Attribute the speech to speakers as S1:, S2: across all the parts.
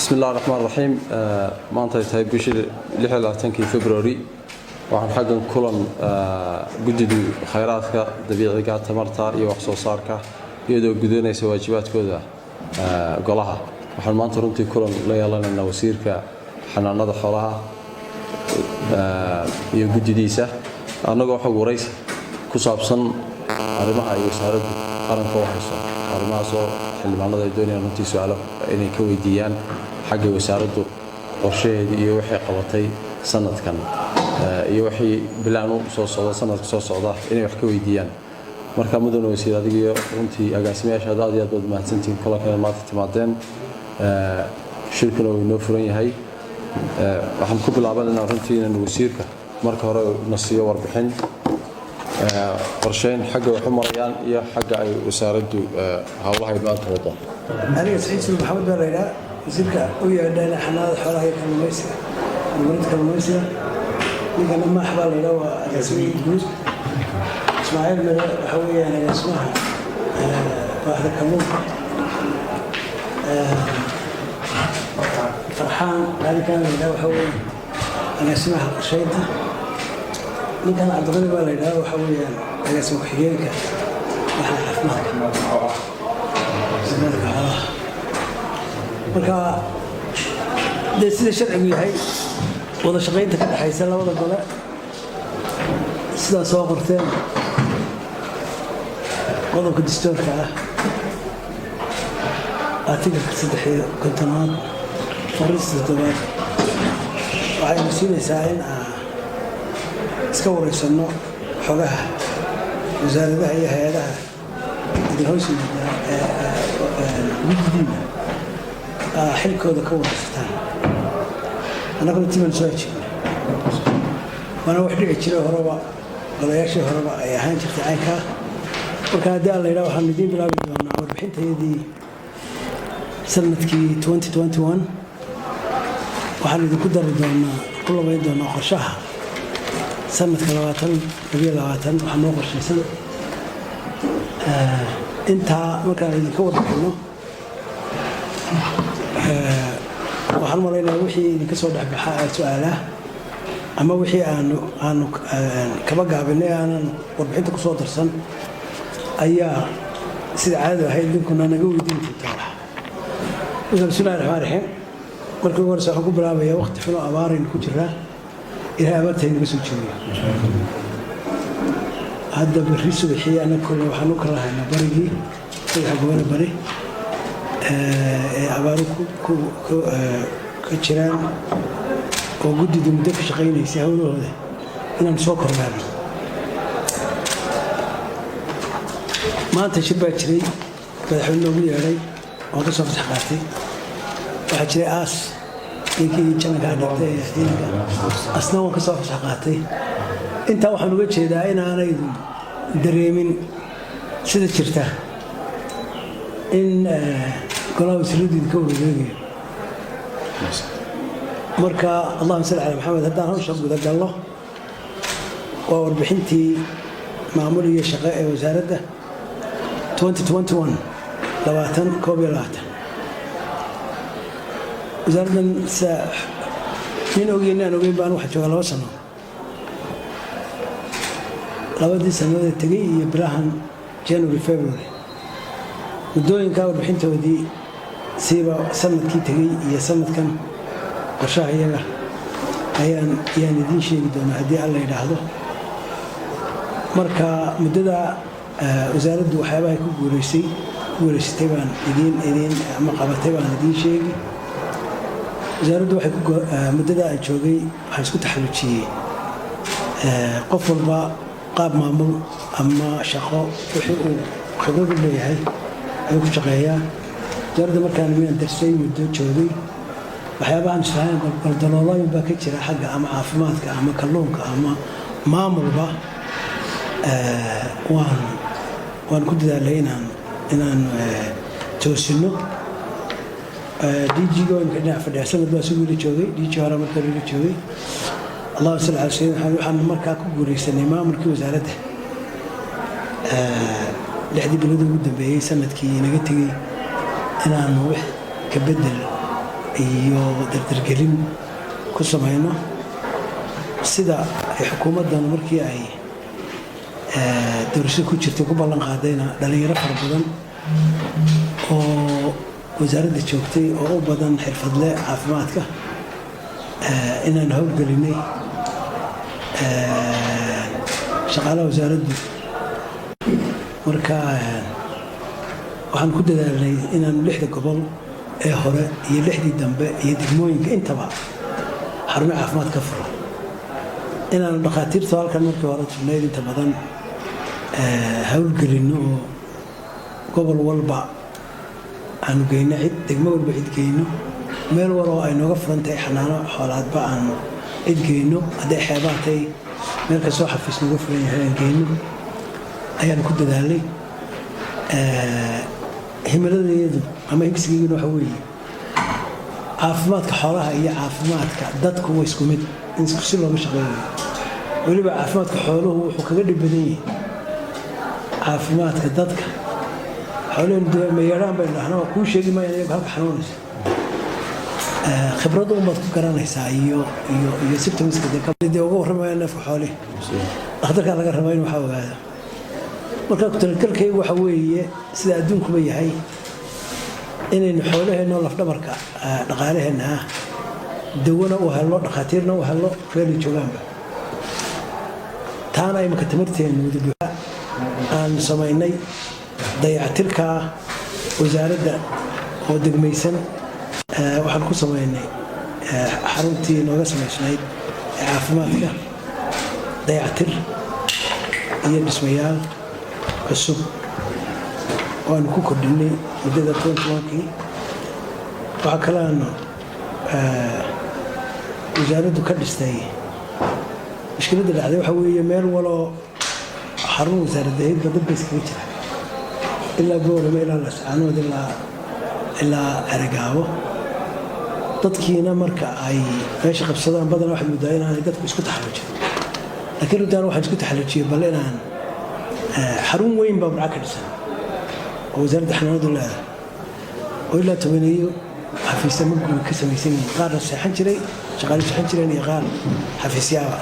S1: Bismi Illahi Raxmaan Raxiim. Maanta ay tahay bishii 26-kii February, waxaan xaggan kulan guddidu khayraadka dabiiciga, tamarta iyo wax soo saarka, iyadoo gudanaysa waajibaadkooda golaha, waxaan maanta runtii kulan la yeelanaynaa wasiirka xanaanada xoolaha iyo guddidiisa, annagoo xog waraysi ku saabsan arrimaha ay wasaaraddu qaranka u hayso, arrimahaasoo xildhibaanada ay doonayaan runtii su-aalo inay ka weydiiyaan xagga wasaaraddu qorshaheedii iyo waxay qabatay sanadkan iyo wixii bilaanu soo socda, sanadka soo socda, inay wax ka weydiiyaan. Marka, mudane wasiir, adigiyo runtii agaasimayaasha, aad iyo aad baad mahadsantihiin kulankan maanta timaadeen. Shirkuna wuu inoo furan yahay. Waxaan ku bilaabanaynaa runtii inaan wasiirka marka hore na siiyo warbixin qorsheyn xagga wax u marayaan iyo xagga ay wasaaraddu howlaha ay maanta wado.
S2: Aniga Saciid Sulub Maxamed baa la yidhaha, wasiirka u yeedheen xanaanada xoolaha iyo kalluumaysiga, horumarinta kalluumaysiga. Ninkana Maax baa la yidhaha, waa agaasimihii guud. Ismaaciil Mire waxa weeyaan agaasimaha waaxda kalluunka. Farxaan Qaalikaan la yidhaha waxa weeyaan agaasimaha qorsheynta. Ninkan Cabdiqani baa la yidhaha, waxa weeyaan agaasima ku-xigeenka waaxda caafimaadka xoolaha. Marka dee sida sharcigu yahay, wada shaqaynta ka dhexaysa labada gole, sidaa soo qorteen qodobka dastuurka ah, article-ka 53aad fariista toddobaad, waxaynu siinaysaa in aan iska wareysanno xogaha wasaaradaha iyo hay-adaha idin hoos yimaada, guddidiina xilkooda ka wareysataan. Annaguna timaan soo ajiibnay, waana wax dhici jiray horeba, golayaashii horeba ay ahaan jirtay caynkaa. Marka haddii aan la yidhaha, waxaanu idiin bilaabi doonaa warbixintayadii sanadkii 2021. Waxaan idinku dari doonaa, ku labayn doonaa qorshaha sanadka 2022. Waxaa noo qorshaysan intaa. Markaan idinka warbixinno, waxaan malaynayaa wixii idinka soo dhexbaxa ee su-aalaha ama wixii aanu kaba gaabinay, aanan warbixinta ku soo darsan, ayaa sida caadadu ahayd ninkuna naga weydiin doontaa. Wax marka, bismillahi raxmaan raxiim. Markii ugu horeysa waxaan ku bilaabayaa, waqti xuno abaaraynu ku jiraa. Ilahay abaarta inaga soo jeediyo. Hadda berri subaxii annaga kolle waxaan u kala haynaa barigii, saddexa gobole bari ee abaaru ka jiraan, oo guddidu muddo ka shaqaynaysay howlahooda inaan soo kormeerno. Maanta shir baa jiray madaxweyne noogu yeedhay, oon ka soo fasax qaatay. Waxaa jiray aas ninkii janankaa dhintay ee ciidanka, asna waan ka soo fasax qaatay. Intaa waxaan uga jeedaa inaanay dareemin sida jirta in golaha wasiiradu idinka wareegayo. Marka, allahuma salli cala Maxamed, haddaan hawsha guda gallo, waa warbixintii maamul iyo shaqo ee wasaaradda 2021, 2021. Wasaaraddan nin ogeyn aan ogeyn baan waxaa joogaa 2 sano. Labadii sanadee tegey iyo bilahan January, February, muddooyinkaa warbixintoodii, siiba sanadkii tegey iyo sanadkan qorshaha iyaga ayaan idiin sheegi doonaa haddii Alla yidhaahdo. Marka muddada wasaaraddu waxyaabahay ku guuleysatay baan idiin ama qabatay baan idiin sheegi. Wasaaraddu waxay ku muddada aan joogay waxaan isku taxallujiyey qof walba qaab maamul ama shaqo wixii uu khibrad u leeyahay ayuu ku shaqeeyaa. Wasaaradda markaan miyaan darsay, muddo joogay, waxyaabahan isfahayn galdaloolooyin baa ka jira xagga ama caafimaadka ama kalluunka ama maamulba. Waan ku dadaalay inaan toosino. DG-ga imika dhinac fadhiya sanad baa isugu ila joogay, DG hore marka ila joogay. Allahuma salli cala sayyidina Maxamed. Waxaan markaa ku guuleysanay maamulkii wasaaradda 6dii bilood ugu dambeeyey sanadkii inaga tegey inaanu wax ka bedel Iyo dardargelin ku samayno sida ay xukuumaddan markii ay doorashada ku jirtay ku ballan qaadayna, dhalinyaro fara badan oo wasaaradda joogtay oo u badan xirfadle caafimaadka inaan howlgelinay shaqaalaha wasaaraddu. Marka waxaan ku dadaalnay inaanu lixda gobol ee hore iyo lixdii dambe iyo degmooyinka intaba xarumo caafimaad ka furo, inaanu dhakhaatiirta halkan markii hore tubnayd inta badan howlgelinno oo gobol walba aanu geyno cid, degmo walba cid geyno, meel waloo ay nooga furan tahay xanaano xoolaadba aanu cid geyno, hadday xeebaha tahay, meel kastoo xafiis nooga furan yahay aan geyno ayaanu ku dadaalnay. Himiladeedu ama higsigeyguna waxa weeye caafimaadka xoolaha iyo caafimaadka dadku waa isku mid, in si looga shaqeynayo. Weliba caafimaadka xooluhu wuxuu kaga dhib badan yahay caafimaadka dadka. Xooluhu mayeedhaan baynu dhahnaa, waa kuu sheegi maayaan iyagu halka xanuunaysa. Khibrad unbaad ku garanaysaa iyo symptomska dee uga warramaya neefka xoolihi. Dhakhtarkaa laga rabaa in waxaa ogaado. Marka ku talagalkaygu waxa weeye, sida adduunkuba yahay, inaynu xoolaheenno lafdhabarka dhaqaalaheenna ah dawana u helno, dhakhaatiirna u helno meelay joogaanba. Taana imanka tamarteennu wadabuuxa aan samaynay dayactirka wasaaradda oo degmaysan. Waxaan ku samaynay xaruntii nooga samaysnayd ee caafimaadka dayactir iyo dhismayaal cusub waanu ku kordhinay muddada 21-kii. Waxaa kale aanu wasaaraddu ka dhistay, mushkiladda dhacday waxa weeye, meel waloo xarun wasaaradaheedba dad ba iskaga jira, ilaa Boorama, ilaa Lascaanood, ilaa Ceerigaabo. Dadkiina marka ay meesha qabsadaan badan waxaad moodaa inaanay dadku isku taxallujin, laakiin runtaan waxaan isku taxallujiyey bal inaan xarun weyn baa Burca ka dhisan oo wasaaradda xanaanadu leedahay, oo ilaa 10-eeyo xafiisya ma guri ka samaysan yihiin, qaarna seexan jiray, shaqaale seexan jireen, iyo qaar xafiisyaaba.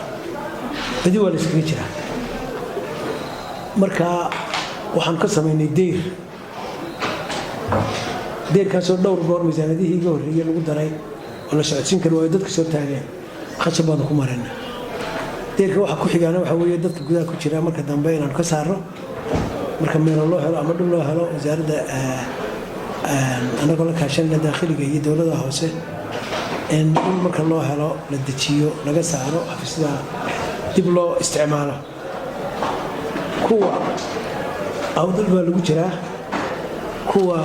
S2: Badi waa la iskaga jiraa. Marka waxaan ka samaynay deyr, deyrkaasoo dhowr goor miisaanadihii iga horreeyey lagu daray oo la socodsiin kari waayo, dadka soo taageen, khasab baanu ku marayna. Deyrka waxa ku xigaana waxa weeye dadka gudaha ku jira marka dambe inaanu ka saarno, marka meelo loo helo ama dhul loo helo wasaaradda, anagoo la kaashanayna daakhiliga iyo dowlada hoose, in dhul marka loo helo la dejiyo, laga saaro xafiisyada, dib loo isticmaalo. Kuwa Awdal baa lagu jiraa, kuwa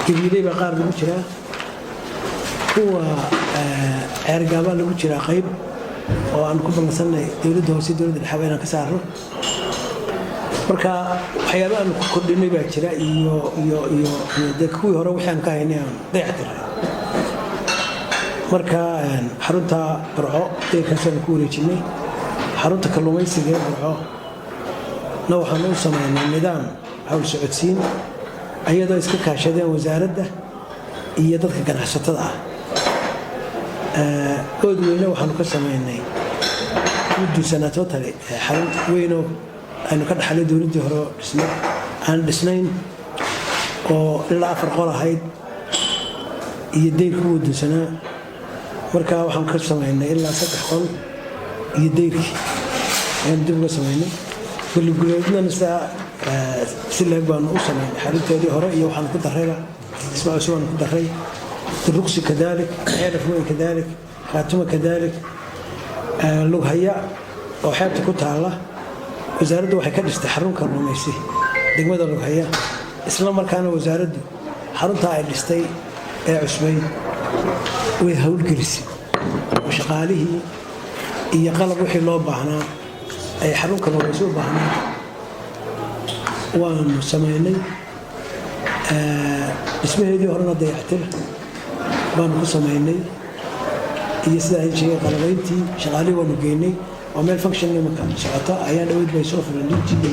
S2: Gabiiley baa qaar lagu jiraa, kuwa Ceergaabaa lagu jiraa qayb oo aan ku ballansanay dowladda hoose, dowladda dhexaba inaan ka saarno. Marka waxyaaba aanu ku kordhinay baa jira iyo dee kuwii hore wixii aan ka haynay aan dayactiray. Marka xarunta Burco deyrkaasaanu ku wareejinay. Xarunta kalluumaysiga ee Burco na waxaanu u samaynay nidaam hawl socodsiin, ayadoo iska kaashadeen wasaaradda iyo dadka ganacsatada ah. Oodweyne waxaanu ka samaynay uddusanaa totally xarun weynoo aynu ka dhaxalay dowladdii hore dhisna aan dhisnayn, oo ilaa afar qol ahayd iyo deyrku wuu dunsanaa. Marka waxaan ka samaynay ilaa saddex qol iyo deyrkii ayaan dib uga samaynay. Baliguleednana sidaa si leeg baanu u samaynay, xarunteedii hore iyo waxaanu ku darrayba, dhisma cusub baanu ku darray. Duruqsi kadalik, Ceelaf Weyn kadalik, Khaatuma kadalik, Lughaya oo xeebta ku taalla wasaaraddu waxay ka dhistay xarun kalluumaysi degmada Lughaya. Isla markaana wasaaraddu xaruntaa ay dhistay ee cusbayd way howlgelisay, oo shaqaalihii iyo qalab wixii loo baahnaa ay xarun kalluumaysi u baahnaa waanu samaynay. Dhismaheedii horena dayactir baanu ku samaynay iyo sidaa ay sheegay qalabayntii, shaqaalihii waanu geynay. Waa meel function imika socota. Ayaan dhaweyd bay soo furan DG-ga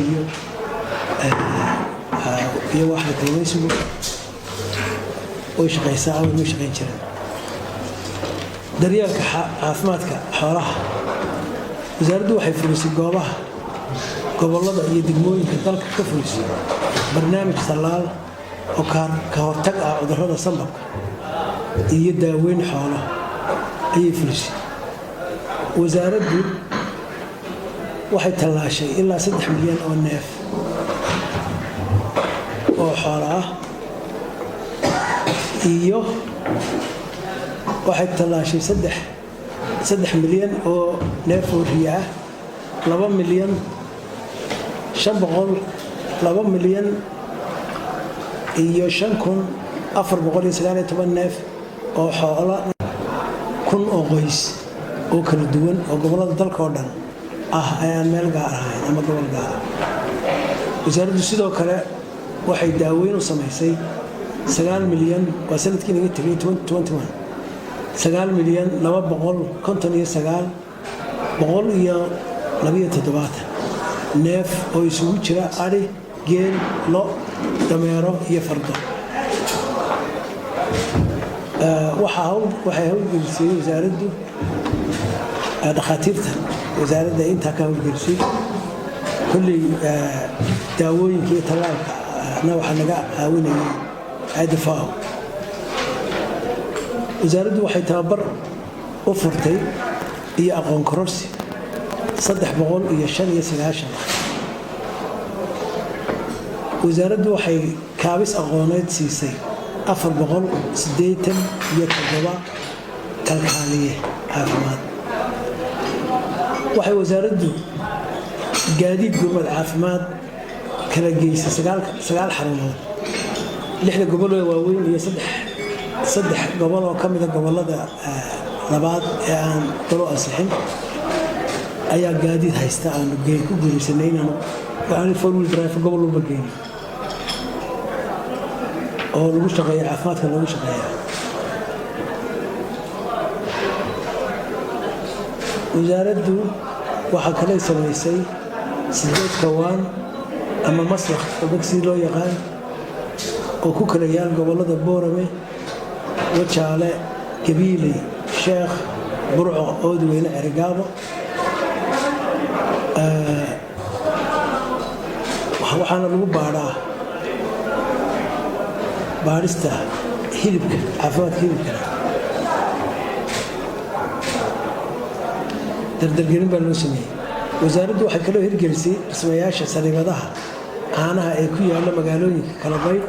S2: iyo waaxda kalluumaysigu, way shaqaysaa, awal may shaqayn jireen. Daryeelka caafimaadka xoolaha, wasaaraddu waxay fulisay goobaha gobollada iyo degmooyinka dalka ka fulisay barnaamij tallaal oo ka hortag ah cudurrada sambabka iyo daaweyn xoolo ayay fulisay. Wasaaraddu waxay tallaashay ilaa 3 milyan oo neef oo xoolo ah iyo waxay tallaashay 3 milyan oo neef oo riya ah, 2 milyan 500, 2,005,419 neef oo xoolo kun oo qoys oo kala duwan oo gobollada dalka oo dhan ah ayaan meel gaar ahayn ama gobol gaar ah. Wasaaraddu sidoo kale waxay daaweyn u samaysay 9 milyan, waa sanadkii naga tegay, 9 milyan 259 172 neef oo isugu jira adhi, geel, lo, dameero iyo fardo. Waxay howlgelisay wasaaraddu dhakhaatiirta wasaaradda intaa ka howlgelisay. Kolley daawooyinka iyo tallaalka na waxaa naga caawinayay hay'adda FAO. Wasaaraddu waxay tababar u furtay iyo aqoon kororsi 395. Wasaaraddu waxay kaabis aqooneed siisay 487 kalkaaliye caafimaad. Waxay wasaaraddu gaadiid gurmad caafimaad kala geysay sagaal xarumood, lixda gobol ee waaweyn iyo saddex gobol oo ka mida gobolada labaad ee aan dalo ansixin ayaa gaadiid haysta aanu ku guulaysanay inaanu waxaan four wheel drive gobol walba geyno oo lagu shaqeeya caafimaadka loogu shaqeeya. Wasaaraddu waxaa kaley samaysay sideed kawaan ama maslakh oo si loo yaqaan oo ku kala yaal gobolada Boorame, Wajaale, Gabiiley, Sheekh, Burco, Oodweyne, Cerigaabo. Waxaana lagu baadhaa baadhista hilibka, caafimaadka hilibkana dardargelin baa loo sameeyey. Wasaaraddu waxay kaloo hirgelisay dhismayaasha sariibadaha caanaha ee ku yaalla magaalooyinka Kalabaydh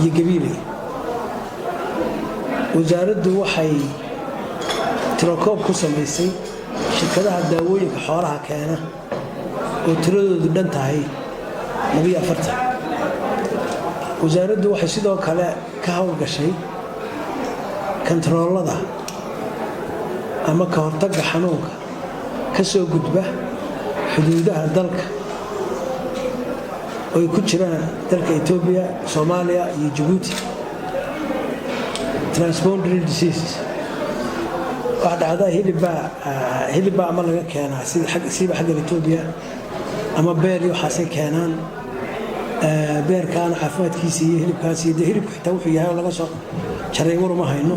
S2: iyo Gabiiley. Wasaaraddu waxay tirokoob ku samaysay shirkadaha daawooyinka xoolaha keena oo tiradoodu dhan tahay 42. Wasaaraddu waxay sidoo kale ka howlgashay kantaroolada ama ka hortagga xanuunka ka soo gudba xuduudaha dalka oo ay ku jiraan dalka Etoobiya, Soomaaliya iyo Jabuuti, transboundary diseases. Waxaa dhacda hilibbaa ama laga keenaa siiba xaggan Etoobiya ama beer iyo waxaasay keenaan. Beerkaana caafimaadkiisa iyo hilibkaas iyo dee hilibku xitaa wuxuu yahay oo laga soo jaray waruma hayno.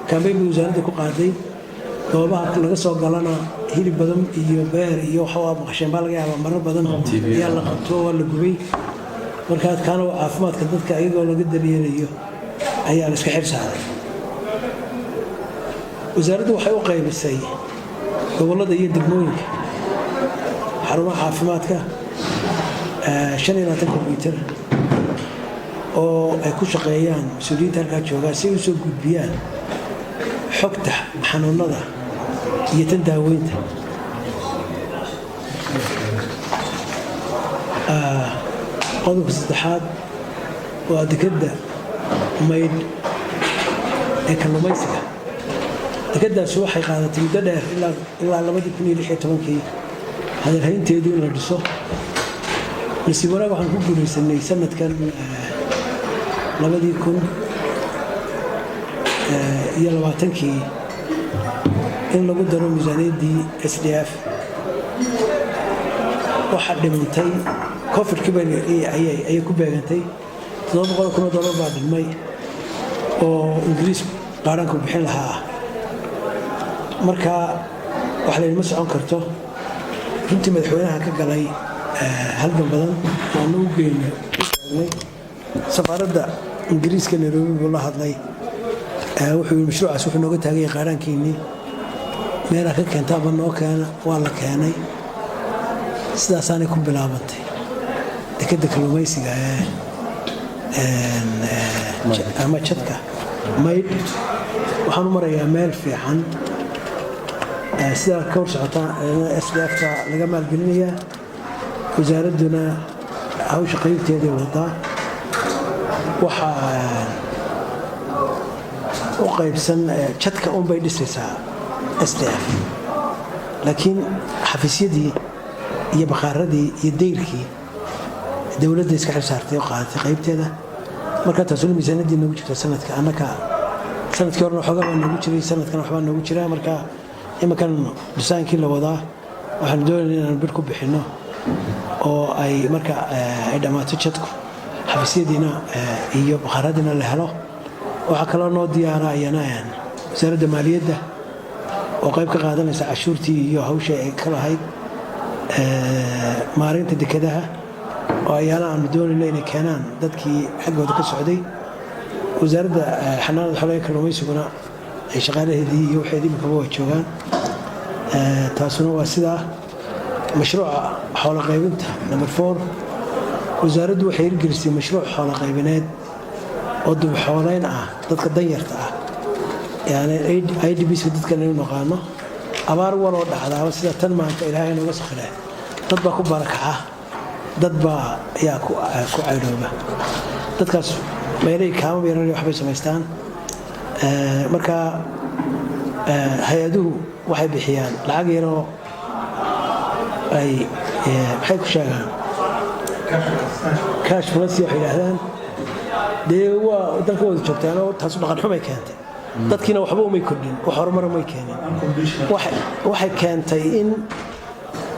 S2: Campaign bay wasaaradda ku qaaday goobaha laga soo galana hilib badan iyo beer iyo waxa waa maqasheen baa laga yaabaa, marar badan ayaa la qabto, waa la gubay. Marka kaana waa caafimaadka dadka iyadoo laga daryeelayo ayaa la iska xil saaray. Wasaaraddu waxay u qaybisay gobollada iyo degmooyinka xarumaha caafimaadka 25 kombyuutar oo ay ku shaqeeyaan mas-uuliyiinta halkaa joogaa si ay u soo gudbiyaan xogta xanuunada iyo tan daaweynta. Qodobka saddexaad waa dekadda Maydh ee kalluumaysiga. Dekadaasi waxay qaadatay muddo dheer, ilaa 2016-kii hadalhaynteedu in la dhiso. Nasiib wanaag waxaan ku guulaysanay sanadkan 2020-kii in lagu daro miisaaniyaddii SDF. Waxaa dhimantay Covidkii ayay ku beegantay. $700,000 baa dhimay oo Ingiriisku qaadhaanku bixin lahaa ah. Marka wax laydima socon karto. Runtii madaxweynaha ka galay halgan badan, waanu u geynay u sheegnay. Safaaradda Ingiriiska Nairobi buu la hadlay. Wuxuu yidhi mashruucaas wuxuu nooga taaganya qaaraankiinnii, meelaa ka keentaaba noo keena. Waa la keenay, sidaasaanay ku bilaabantay dekedda kalluumaysiga ee ama jadka Maydh. Waxaan u marayaa meel fiican. Sidaa ka hor socotaa SDF-ta laga maalgelinayaa, wasaaradduna hawsha qaybteeday wadaa. Waxaa u qaybsan jadka unbay dhisaysaa SDF, laakiin xafiisyadii iyo bakhaaradii iyo dayrkii dowladda iska xil saartay oo qaadatay qaybteeda. Marka taasuna miisaanaddii noogu jirta sanadka. Annaka sanadkii horena waxoogaa baa noogu jiray, sanadkan waxbaa noogu jira. Marka iminkan dhisaankii la wadaa, waxaanu doonayna inaanu bir ku bixinno oo ay marka ay dhammaato jadku, xafiisyadiina iyo bakhaaradiina la helo. Waxaa kaloo noo diyaara iyana wasaaradda maaliyadda oo qayb ka qaadanaysa cashuurtii iyo hawshii ay ka lahayd maareynta dekedaha, oo ayaana aanu doonayno inay keenaan dadkii xaggooda ka socday. Wasaaradda xanaanada xoolaha, kalluumaysiguna ay shaqaalaheedii iyo waxeedii iminkaba waa joogaan. Taasuna waa sidaa. Mashruuca xoolo qaybinta, number 4, wasaaraddu waxay hirgelisay mashruuc xoolo qaybineed oo dubxooleyn ah dadka danyarta ah, yani IDPs-ka dadkan aynu naqaano. Abaar waloo dhacdaaba, sida tan maanta Ilaahay nooga sakhiree, dad baa ku barakaca, dad baa ayaa ku caydhooba. Dadkaas meelay kaama yarar waxbay samaystaan. Marka hay-aduhu waxay bixiyaan lacag yaroo ay maxay ku sheegaan, cash plus waxay yidhaahdaan. Dee waa dalka wada joogtaanoo taasu dhaqan xumay keentay. Dadkiina waxba umay kordhin, wax horumara may keenin. Waxay keentay in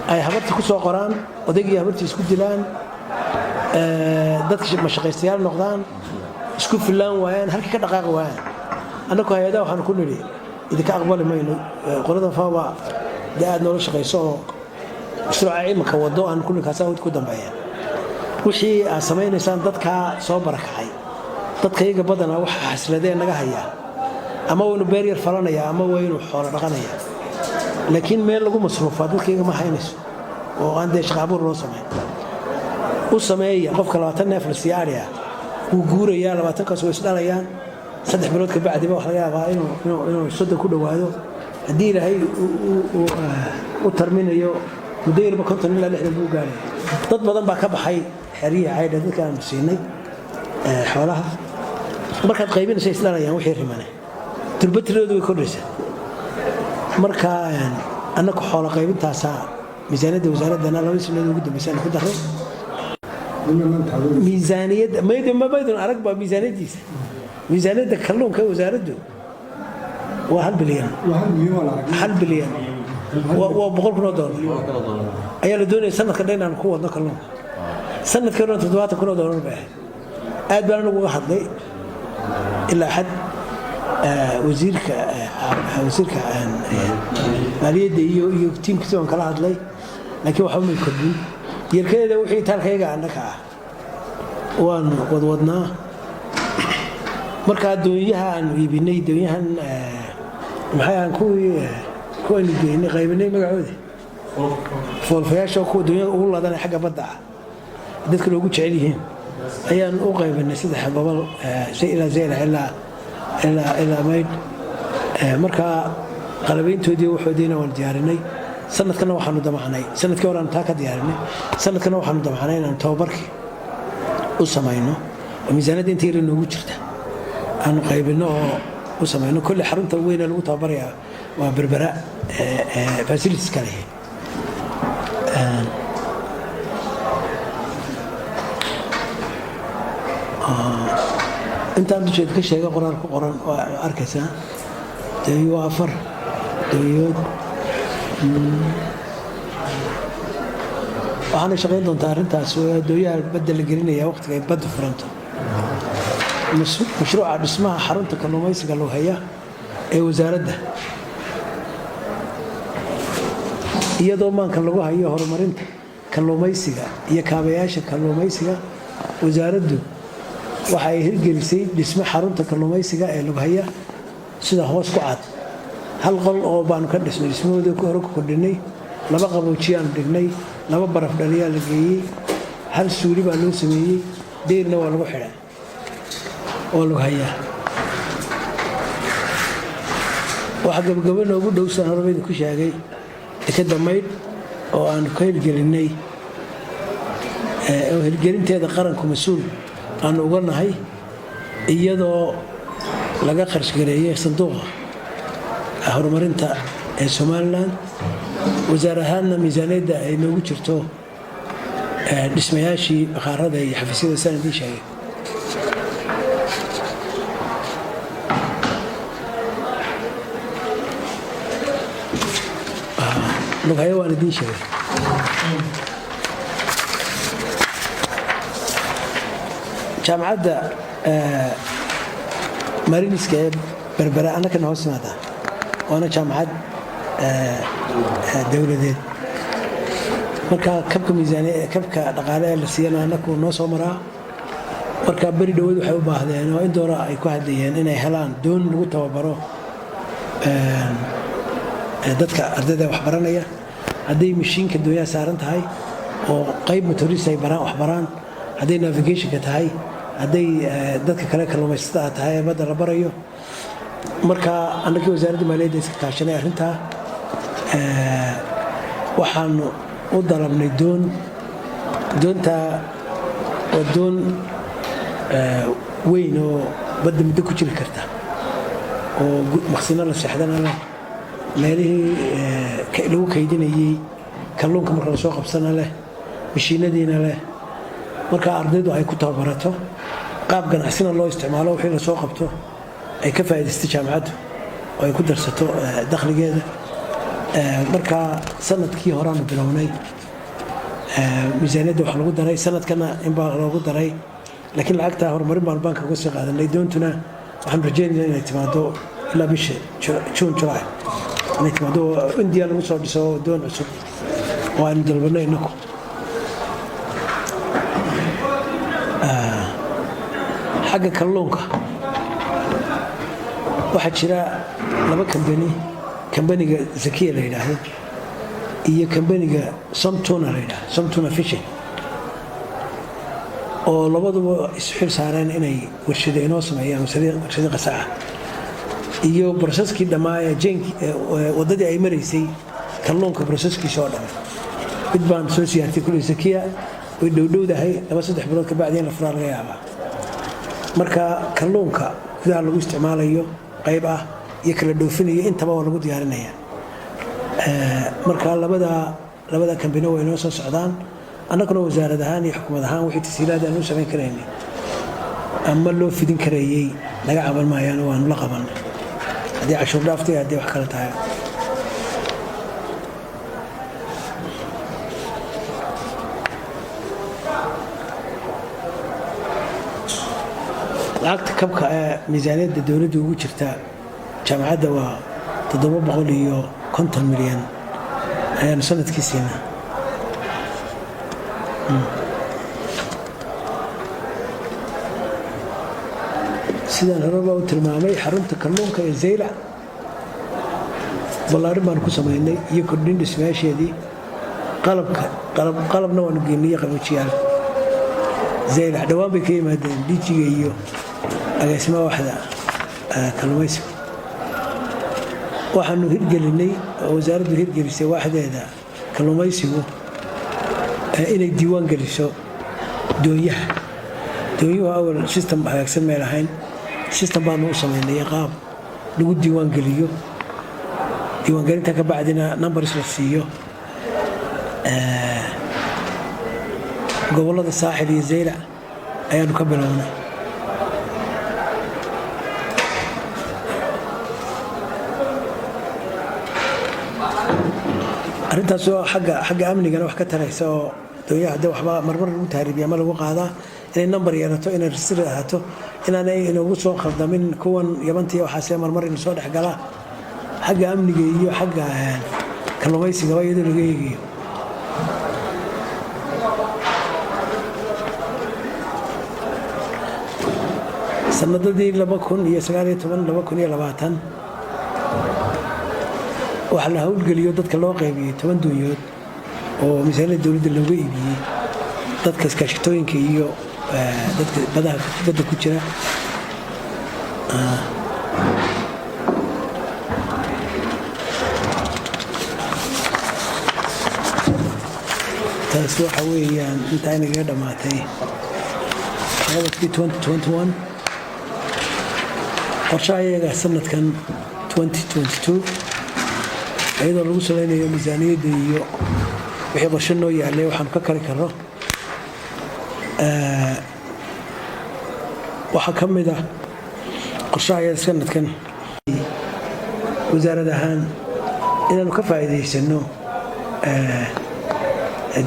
S2: ay habarta ku soo qoraan, odaygii habartii isku dilaan, dadka mashaqaystayaal noqdaan, isku fillaan waayaan, halkii ka dhaqaaqi waayaan. Annaku hay-adaha waxaanu ku nidhi idinka aqbali mayno. Qolada FAO-ba dee aad noola shaqayso oo mashruuca iminka wado aan kulli kaasaa ku dambeeya. Wixii aad samaynaysaan dadkaa soo barakacay, dadka iyaga badanaa waxa xasladee naga hayaa, ama waynu beer yar falanaya ama waynu xoolo dhaqanaya, laakiin meel lagu masruufaa dadka iyaga ma haynayso oo aan dee shaqa abuur loo samayn. U sameeya qofka 20 neef la siiya adhi ah, wuu guurayaa, 20-kaas way isdhalayaan. 3 bilood ka bacdiba wax laga yaabaa inuu 30 ku dhowaado. Haddii Ilaahay u tarminayo, muddo yarba 50 ilaa 60 buu gaaraya. Dad badan baa ka baxay xeryihii caydha dadka aanu siinay xoolaha. Markaad qaybinaysa isdhalayaan, wixii rimane durba tiradoodu way kordhaysaa. Marka annaku xoolo qaybintaasaa miisaaniyadda wasaaraddana 2 sanadood ugu dambaysa ku daray miisaaniyadda. Maydun arag baa miisaaniyaddiisa. Miisaaniyadda kalluunka wasaaraddu waa 1 bilyan, 1 bilyan waa $100,000 ayaa la doonaya sanadka dhan inaan ku wadno kalluunka. Sanadkii hore $70,000 bay ahayd. Aad baan anigu uga hadlay ilaa xad wasiirka maaliyadda iyo tiimkiisa waan kala hadlay, laakiin waxba may kordhin. Yarkadeeda wixii taalkayaga annaka ah waanu wadwadnaa. Markaa doonyaha aanu iibinay, doonyahan maxay ahaan, kuwii kuwaynu geynay qaybinay, magacooda foolfayaasha, kuwa doonyaha ugu ladanay xagga badda ah dadka loogu jecel yihiin, ayaan u qaybinay saddex gobol, ilaa Zeyla ilaa Maydh. Markaa qalabayntoodii waxoodiina waanu diyaarinay. Sanadkana waxaanu damacnay, sanadkii hore aanu taa ka diyaarinay, sanadkana waxaanu damacnay inaanu tababarkii u samayno oo miisaanadda inta yara noogu jirta aanu qaybinno oo u samayno. Kolley xarunta weyne lagu tababarayaa waa Berbera, facilities kale. Intaan dusheed ka sheega qoraal ku qoran waa arkaysaa. Doonyo waa afar doonyood. Waxaana shaqayn doontaa arrintaas doonyaha badda la gelinaya waqtiga ay badda furanto. Mashruuca dhismaha xarunta kalluumaysiga loo haya ee wasaaradda Iyadoo maanka lagu hayo horumarinta kalluumaysiga iyo kaabayaasha kalluumaysiga, wasaaraddu waxa ay hirgelisay dhisme xarunta kalluumaysiga ee Lughaya. Sida hoos ku cad, hal qol oo baanu ka dhisnay, dhismahooda hore ku kordhinay, laba qaboojiyaanu dhignay, laba baraf dhaliyaa la geeyey, hal suuli baa loo sameeyey, deyrna waa lagu xidhay oo Lughaya. Waxaa gabagabo noogu dhow, sidaan horeba idinku sheegay, dekadda Maydh oo aanu ka hirgelinay, oo hirgelinteeda qaranku mas-uul aanu uga nahay, iyadoo laga qarshgareeyey sanduuqa horumarinta ee Somaliland, wasaar ahaanna miisaaniyadda ay noogu jirto dhismayaashii bakhaarada iyo xafiisyada, saan idiin sheegay. Lughayo waan idiin sheegay. Jaamacadda Mariniska ee Berbera annakana hoos timaada, waana jaamacad dowladeed. Marka kabka miisaaniya, kabka dhaqaale ee la siiyana annaku noo soo maraa. Marka beri dhaweyd waxay u baahdeen oo in doora ay ku hadlayeen inay helaan doon lagu tababaro dadka ardayda wax baranaya, hadday mashiinka doonyaha saaran tahay oo qayb motorist ay baraan wax baraan, hadday navigationka tahay, hadday dadka kale kalluumaysatada tahay ee badda la barayo. Marka annagii wasaaradda maaliyadda iska kaashanay arrintaa, waxaanu u dalabnay doon. Doontaa waa doon weyn oo badda muddo ku jiri karta, oo maqsino la seexdana leh, meelihii lagu kaydinayey kalluunka marka lasoo qabsana leh, mashiinadiina leh. Marka ardaydu ay ku tababarato, qaab ganacsina loo isticmaalo, wixii lasoo qabto ay ka faa'iidaysto jaamacaddu oo ay ku darsato dakhligeeda. Marka sanadkii horaanu bilownay, miisaaniyadda wax lagu daray, sanadkana inbaa loogu daray, laakiin lacagta horumarin baanu baanka uga sii qaadanay. Doontuna waxaanu rajeynayna inay timaado ilaa bisha June, July inay timaado. India lagu soo dhiso doon cusub oo aynu dalbanay innaku. Xagga kalluunka waxaa jira laba kambani, kambaniga Zakiya la yidhaahdo iyo kambaniga Somtuna la yidhahdo, Somtuna Fishing, oo labaduba isu xil saareen inay warshado inoo sameeyaan, warshado qasaca iyo processkii dhammaa, jenk waddadii ay maraysay kalluunka processkiisa oo dhan. Mid baan soo siyaartay kuley, Zakiya, way dhowdhowdahay, 2-3 bilood ka bacdi in la furaa laga yaabaa. Marka kalluunka gudaha lagu isticmaalayo qayb ah iyo kala dhoofinayo intaba waa lagu diyaarinaya. Marka labada kambino way noo soo socdaan. Annaguna wasaarad ahaan iyo xukuumad ahaan wixii tasiilaad aan u samayn karaynay ama loo fidin karayey naga caban maayaan, waanu la qabanay, haddii cashuur dhaaftay, haddii wax kale tahay. Lacagta kabka ee miisaaniyadda dowladda ugu jirta jaamacadda waa 750 milyan ayaanu sanadkii siinaa. Sidaan horeba u tilmaamay, xarunta kalluunka ee Zaylac ballaarin baanu ku samaynay iyo kordhin dhismayaasheedii, qalabka qalabna waanu geynay, qaboojiyaal. Zaylac dhowaan bay ka yimaadeen DG-ga iyo agaasimaha waxda kalluumaysiga. Waxaanu hirgelinay oo wasaaraddu hirgelisay waaxdeeda kalluumaysigu inay diiwaan geliso doonyaha. Doonyuhu awal system hagaagsan may lahayn. System baanu u samaynay, qaab lagu diiwaan geliyo. Diiwaangelinta ka bacdina numbers la siiyo. Gobollada Saaxil iyo Zaylac ayaanu ka bilownay. Arrintaas oo xagga amnigana wax ka taraysa, oo doonyaha de waxba marmar lagu tahriibiya ama lagu qaadaa, inay number yeelato, inay register ahaato, inaanay inagu soo khaldamin kuwan Yamantiya waxaase marmar ina soo dhexgalaa. Xagga amniga iyo xagga Kalluumaysigaba iyadoo laga eegayo. Sanadadii 2019, 2020 waxaa la howlgeliyo dadka loo qaybiyey 10 doonyood oo miisaaniyada dowladda looga iibiyey dadka iskaashatooyinka iyo dadka badaha badda ku jira. Taas waxa weeyaan intaa inagaga dhammaatay qabadkii 2021. Qorshaha iyaga sanadkan 2022, iyadoo lagu salaynayo miisaaniyadda iyo wixii qorshe noo yaalay, waxaanu ka kari karno, waxaa ka mid ah qorshaha iyaga sanadkan wasaarad ahaan inaanu ka faa'iidaysano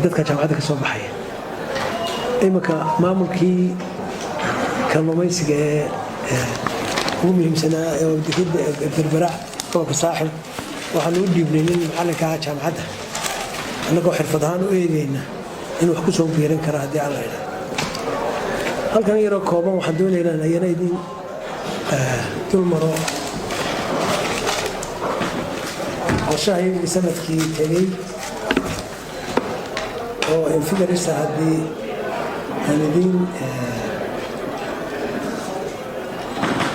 S2: dadka jaamacadda ka soo baxaya. Iminka maamulkii kalluumaysiga ee ugu muhiimsanaa ee dekeda Berbera, gobolka Saaxil, waxaanu u dhiibnay nin macallinka ah jaamacadda, annagoo xirfad ahaan u eegayna in wax ku soo biirin kara haddii Alla idhaa. Halkan yaroo kooban waxaan doonaynaa ayana idin dul maro qorshaha iyagii sanadkii tegey oo in figures ah.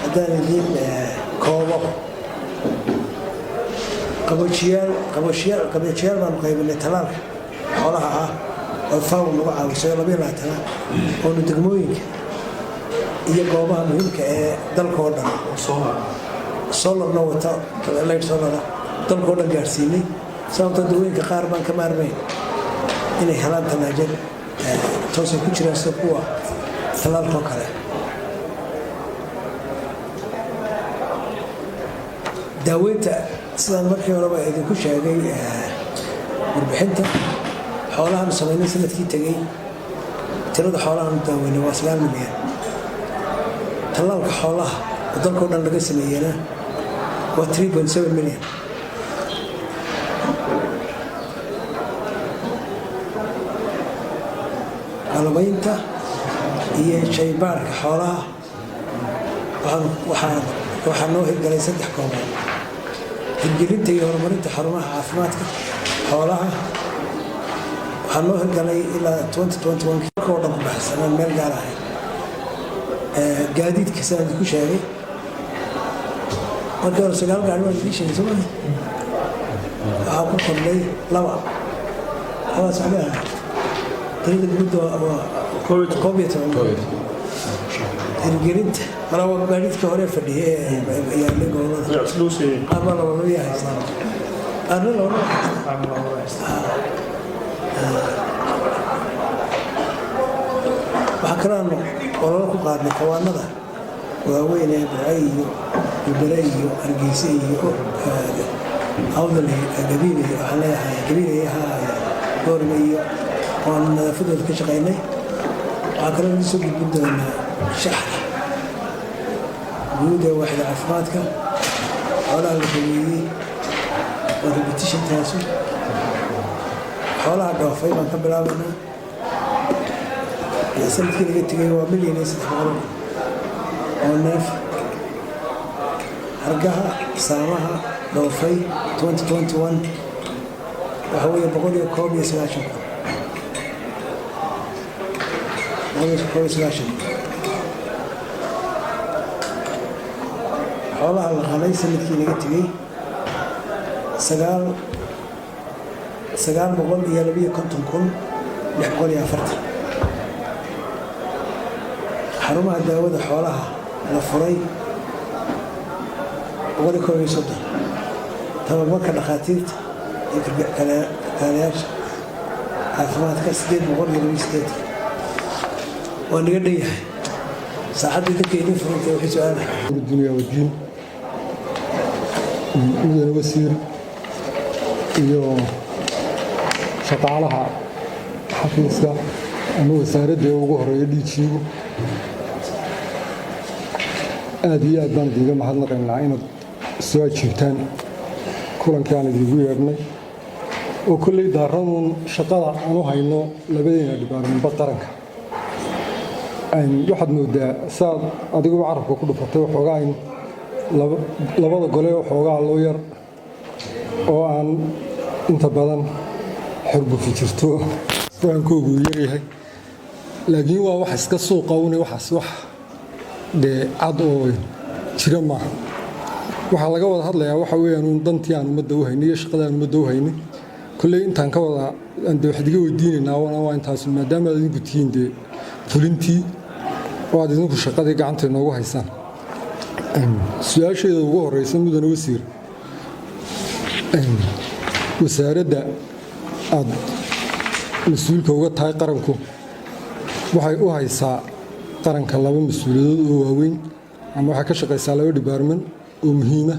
S2: Haddaan idiin koobo, qaboojiyaal baanu qaybinay talaalka xoolaha ah oo FAO nagu caawisay, 22 oonu degmooyinka iyo goobaha muhiimka ee dalkoo dhan solarna wata, light solara, dalkoo dhan gaadhsiinay, sababta dawooyinka qaar baan ka maarmayn inay helaan talaajad toosay ku jiraan, sida kuwa talaalkoo kale. Daaweynta, sidaan markii horeba idinku sheegay warbixinta, xoolahaanu samaynay sanadkii tegey, tirada xoolahaanu daaweynay waa 9 milyan. Tallaalka xoolaha oo dalkao dhan laga sameeyena waa 3.7 milyan. Qalabaynta iyo shaybaarka xoolaha waxaa noo hirgalay saddex goobood. Hirgelinta iyo horumarinta xarumaha caafimaadka xoolaha waxaa noo hirgalay ilaa oo dhan ku baxsan, aan meel gaar ahayn. Gaadiidka, sidaan idinku sheegay markii hore, sagaal gaari waan idiin sheegay, soo maa? Waxaa ku kordhay laba. Labadaas waxbay ahayd. Tirada guud waa 11. Hirgelinta malaa waa gaadiidka hore fadhiyay ee yaalay gobolada. Qaar baa laba laba haysta, qaarna laba laba haysta. Waxaa kalaanu ololo ku qaadnay kawaanada waaweyn ee Burce iyo Berbere iyo Hargeysa iyo Awdal, Gabiile, waxaan leeyahay Gabiile, Goorme iyo waanu nadaafadooda ka shaqaynay. Waxaa kaloo lagu soo gudbin doonaa shaxda guud ee waaxda caafimaadka xoolaha la daweeyey, waa repetition taasu. Xoolaha dhoofay baan ka bilaabaynaa. Sanadkii laga tegay waa 1,300,000 oo neef. Hargaha saamaha dhoofay 2021 waxa weeye 191,000, 191. Xoolaha la qalay sanadkii laga tegey 952,640. Xarumaha daawada xoolaha la furay 131. Tababarka dhakhaatiirta iyo kaalayaasha caafimaadka 882. Waa naga dhan yahay saaxaddii dadka idin furantay wixii su-aalaha.
S3: Dunya wadiin, mudane wasiir iyo shaqaalaha xafiiska ama wasaaradda ee ugu horeeya DG-gu, aad iyo aad baan idinga mahadnaqaynaa inaad soo ajiibtaan kulankii aan idinku yeedhnay. Oo kolley daaranuun shaqada aan u hayno labadeena departmentba qaranka. Waxaad moodaa saad adiguba carabka ku dhufatay, waxoogaa in labada gole waxoogaa loo yar oo aan inta badan xorgufi jirto, fahankoogu uu yaryahay, laakiin waa wax iska suuqa une, waxaas wax dee cad oo jira maaha. Waxaa laga wada hadlayaa waxa weeyaan uun dantii aan ummadda u haynay iyo shaqada aan ummadda u haynay. Kolley intaan ka wada dee waxaad iga weydiinaynaa waa intaas, maadaama aad idinku tihiin dee fulintii oo aad idinku shaqadii gacanta inoogu haysaan. Su-aasheeda ugu horeysa, mudane wasiir, wasaaradda aad mas-uulka uga tahay qaranku waxay u haysaa qaranka laba mas-uuliyadood oo waaweyn, ama waxay ka shaqaysaa laba department oo muhiima,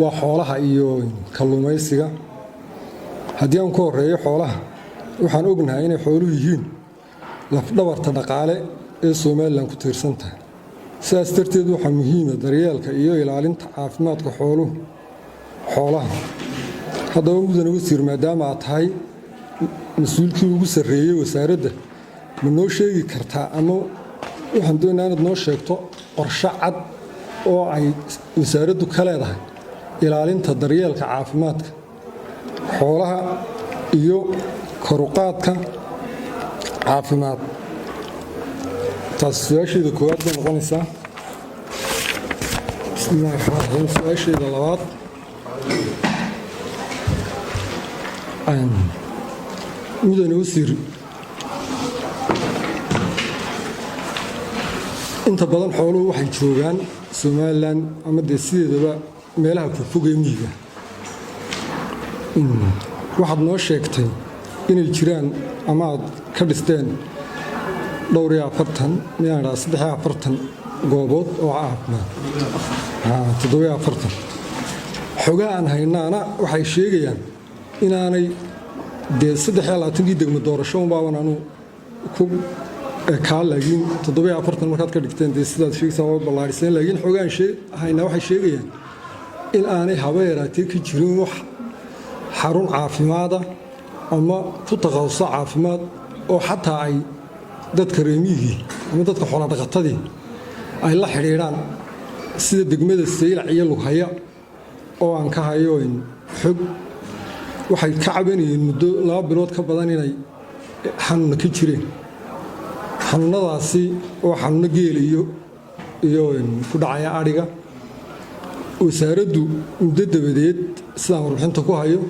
S3: waa xoolaha iyo kalluumaysiga. Haddii aan ku horeeyo xoolaha, waxaan ognahay inay xooluhu yihiin lafdhabarta dhaqaale ee Somaliland ku tiirsan tahay. Sidaas darteed waxaa muhiima daryeelka iyo ilaalinta caafimaadka xooluhu, xoolaha. Haddaba mudane wasiir, maadaama aad tahay mas-uulkii ugu sarreeyey wasaaradda, ma noo sheegi kartaa ama waxaan doonayaa inaad noo sheegto qorshe cad oo ay wasaaraddu ka leedahay ilaalinta daryeelka caafimaadka xoolaha iyo koruqaadka caafimaad? Taas su-aasheeda koowaad bay noqonaysaa. Bismillahi raxmaan raxiim. Su-aasheeda labaad, mudane wasiir, inta badan xooluhu waxay joogaan Somaliland ama dee sideedaba meelaha fogfog ee miyiga. Waxaad noo sheegtay inay jiraan ama aad ka dhisteen dhowr iyo afartan, miyaan idhaha 43 goobood oo caafimaad, 47. Xogaha aan haynaana waxay sheegayaan inaanay dee 23-kii degmo doorasho unbaaban anu ku ekaa, laakiin 47 markaad ka dhigteen dee sidaad sheegaysaa waa ballaadhiseen. Laakiin xogahan haynaa waxay sheegayaan in aanay haba yaraatee ka jirin wax xarun caafimaada ama ku takhasusa caafimaad oo xataa ay dadka reemiyigii ama dadka xoolodhaqatadii ay la xidhiidhaan, sida degmada Saylac iyo Lughaya oo aan ka hayo xog. Waxay ka cabanayeen muddo 2 bilood ka badan inay xanuunna ka jireen, xanuunadaasi oo xanuunno geela iyo ku dhacaya adhiga. Wasaaraddu muddo dabadeed, sidaan warbixinta ku hayo